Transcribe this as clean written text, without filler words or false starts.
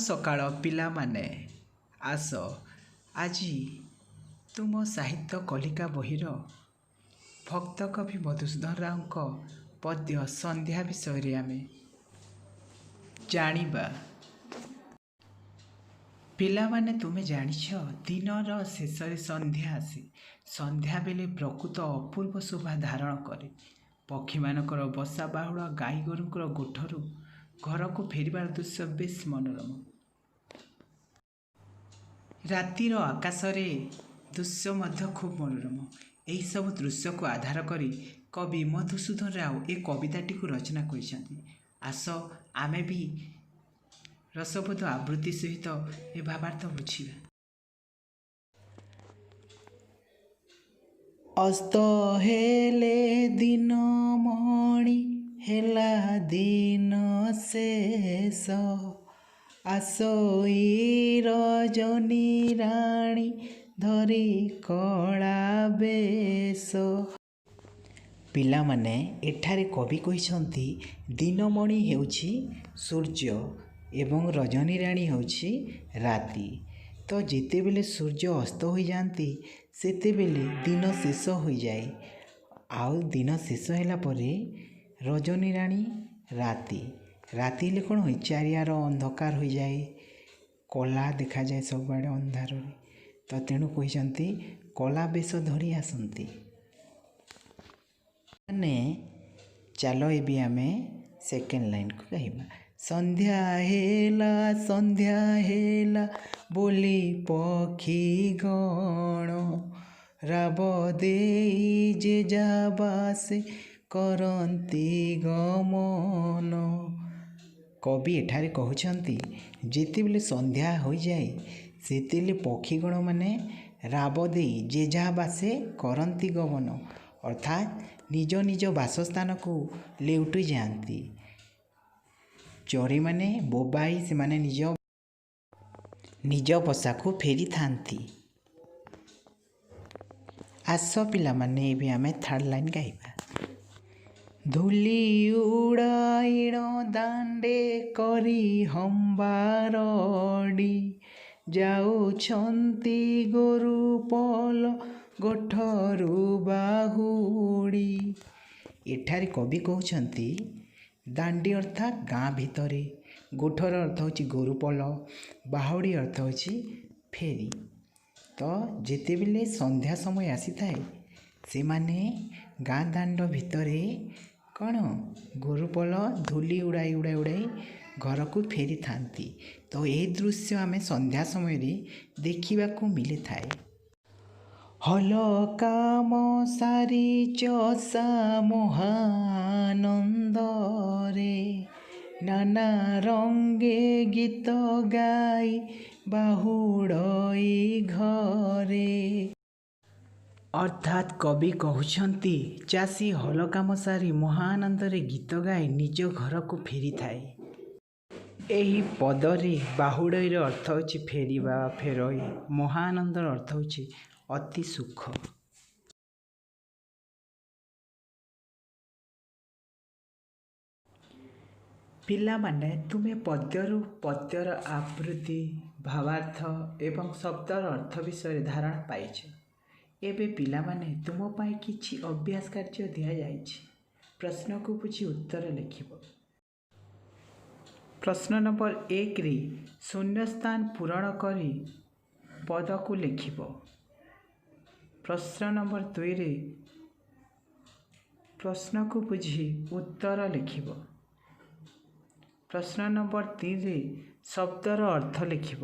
ସକାଳ ପିଲାମାନେ। ଆସ, ଆଜି ତୁମ ସାହିତ୍ୟ କଳିକା ବହିର ଭକ୍ତ କବି ମଧୁସୂଦନ ରାଓଙ୍କ ପଦ୍ୟ ସନ୍ଧ୍ୟା ବିଷୟରେ ଆମେ ଜାଣିବା। ପିଲାମାନେ, ତୁମେ ଜାଣିଛ, ଦିନର ଶେଷରେ ସନ୍ଧ୍ୟା ଆସେ। ସନ୍ଧ୍ୟା ବେଳେ ପ୍ରକୃତ ଅପୂର୍ବ ଶୋଭା ଧାରଣ କରେ। ପକ୍ଷୀମାନଙ୍କର ବସା ବାହୁଡ଼ା, ଗାଈ ଗୋରୁଙ୍କର ଗୋଠରୁ ଘରକୁ ଫେରିବାର ଦୃଶ୍ୟ ବେଶ୍ ମନୋରମ। ରାତିର ଆକାଶରେ ଦୃଶ୍ୟ ମଧ୍ୟ ଖୁବ୍ ମନୋରମ। ଏହିସବୁ ଦୃଶ୍ୟକୁ ଆଧାର କରି କବି ମଧୁସୂଦନ ରାଓ ଏ କବିତାଟିକୁ ରଚନା କରିଛନ୍ତି। ଆସ, ଆମେ ବି ରସବୋଧ ଆବୃତ୍ତି ସହିତ ଏ ଭାବାର୍ଥ ବୁଝିବା। ଅସ୍ତ ହେଲେ ଦିନମଣି, ହେଲା ଦିନ ଶେଷ, ଆସଇ ରଜନୀ ରାଣୀ ଧରି କଳା ବେଶ। ପିଲାମାନେ, ଏଠାରେ କବି କହିଛନ୍ତି, ଦିନମଣି ହେଉଛି ସୂର୍ଯ୍ୟ ଏବଂ ରଜନୀ ରାଣୀ ହେଉଛି ରାତି। ତ ଯେତେବେଳେ ସୂର୍ଯ୍ୟ ଅସ୍ତ ହୋଇଯାଆନ୍ତି, ସେତେବେଳେ ଦିନ ଶେଷ ହୋଇଯାଏ। ଆଉ ଦିନ ଶେଷ ହେଲା ପରେ ରଜନୀ ରାଣୀ ରାତି। ରାତି ହେଲେ କ'ଣ ହୁଏ? ଚାରିଆଡ଼ ଅନ୍ଧକାର ହୋଇଯାଏ, କଳା ଦେଖାଯାଏ ସବୁଆଡ଼େ ଅନ୍ଧାରରେ। ତ ତେଣୁ କହିଛନ୍ତି, କଳା ବେଶ ଧରି ଆସନ୍ତି। ମାନେ ଚାଲ, ଏବେ ଆମେ ସେକେଣ୍ଡ ଲାଇନ୍କୁ ଗାଇବା। ସନ୍ଧ୍ୟା ହେଲା, ସନ୍ଧ୍ୟା ହେଲା ବୋଲି ପକ୍ଷୀ ଗଣ ରାବ ଦେଇ ଯେ ଯା ବାସେ କରନ୍ତି ଗମନ। କବି ଏଠାରେ କହୁଛନ୍ତି, ଯେତେବେଳେ ସନ୍ଧ୍ୟା ହୋଇଯାଏ, ସେତେବେଳେ ପକ୍ଷୀଗଣମାନେ ରାବ ଦେଇ ଯେ ଯାହା ବାସେ କରନ୍ତି ଗମନ, ଅର୍ଥାତ୍ ନିଜ ନିଜ ବାସସ୍ଥାନକୁ ଲେଉଟି ଯାଆନ୍ତି। ଚଢ଼େଇମାନେ ବୋବାଇ ସେମାନେ ନିଜ ନିଜ ବସାକୁ ଫେରିଥାନ୍ତି। ଆସ ପିଲାମାନେ, ଏବେ ଆମେ ଥାର୍ଡ଼ ଲାଇନ୍ ଗାଇବା। ଧୂଳି ଉଡ଼ାଇଣ ଦାଣ୍ଡେ କରି ହମ୍ବାରଡ଼ି, ଯାଉଛନ୍ତି ଗୋରୁ ପଲ ଗୋଠରୁ ବାହୁଡ଼ି। ଏଠାରେ କବି କହୁଛନ୍ତି, ଦାଣ୍ଡି ଅର୍ଥାତ୍ ଗାଁ ଭିତରେ, ଗୋଠର ଅର୍ଥ ହେଉଛି ଗୋରୁ ପଲ, ବାହୁଡ଼ି ଅର୍ଥ ହେଉଛି ଫେରି। ତ ଯେତେବେଳେ ସନ୍ଧ୍ୟା ସମୟ ଆସିଥାଏ, ସେମାନେ ଗାଁ ଦାଣ୍ଡ ଭିତରେ କ'ଣ ଗୋରୁ ପଲ ଧୂଳି ଉଡ଼ାଇ ଉଡ଼ାଇ ଉଡ଼ାଇ ଘରକୁ ଫେରିଥାନ୍ତି। ତ ଏହି ଦୃଶ୍ୟ ଆମେ ସନ୍ଧ୍ୟା ସମୟରେ ଦେଖିବାକୁ ମିଳିଥାଏ। ହଲ କାମ ସାରି ଚଷା ମହାନନ୍ଦରେ ନାନା ରଙ୍ଗେ ଗୀତ ଗାଇ ବାହୁଡ଼ଇ ଘରେ। ଅର୍ଥାତ୍ କବି କହୁଛନ୍ତି, ଚାଷୀ ହଳ କାମ ସାରି ମହାଆନନ୍ଦରେ ଗୀତ ଗାଇ ନିଜ ଘରକୁ ଫେରିଥାଏ। ଏହି ପଦରେ ବାହୁଡ଼ଇର ଅର୍ଥ ହେଉଛି ଫେରିବା, ଫେରଇ। ମହାଆନନ୍ଦର ଅର୍ଥ ହେଉଛି ଅତି ସୁଖ। ପିଲାମାନେ, ତୁମେ ପଦ୍ୟରୁ ପଦ୍ୟର ଆବୃତ୍ତି, ଭାବାର୍ଥ ଏବଂ ଶବ୍ଦର ଅର୍ଥ ବିଷୟରେ ଧାରଣା ପାଇଛ। ଏବେ ପିଲାମାନେ, ତୁମ ପାଇଁ କିଛି ଅଭ୍ୟାସ କାର୍ଯ୍ୟ ଦିଆଯାଇଛି। ପ୍ରଶ୍ନକୁ ବୁଝି ଉତ୍ତର ଲେଖିବ। ପ୍ରଶ୍ନ ନମ୍ବର 1ରେ ଶୂନ୍ୟସ୍ଥାନ ପୂରଣ କରି ପଦକୁ ଲେଖିବ। ପ୍ରଶ୍ନ ନମ୍ବର 2ରେ ପ୍ରଶ୍ନକୁ ବୁଝି ଉତ୍ତର ଲେଖିବ। ପ୍ରଶ୍ନ ନମ୍ବର 3ରେ ଶବ୍ଦର ଅର୍ଥ ଲେଖିବ।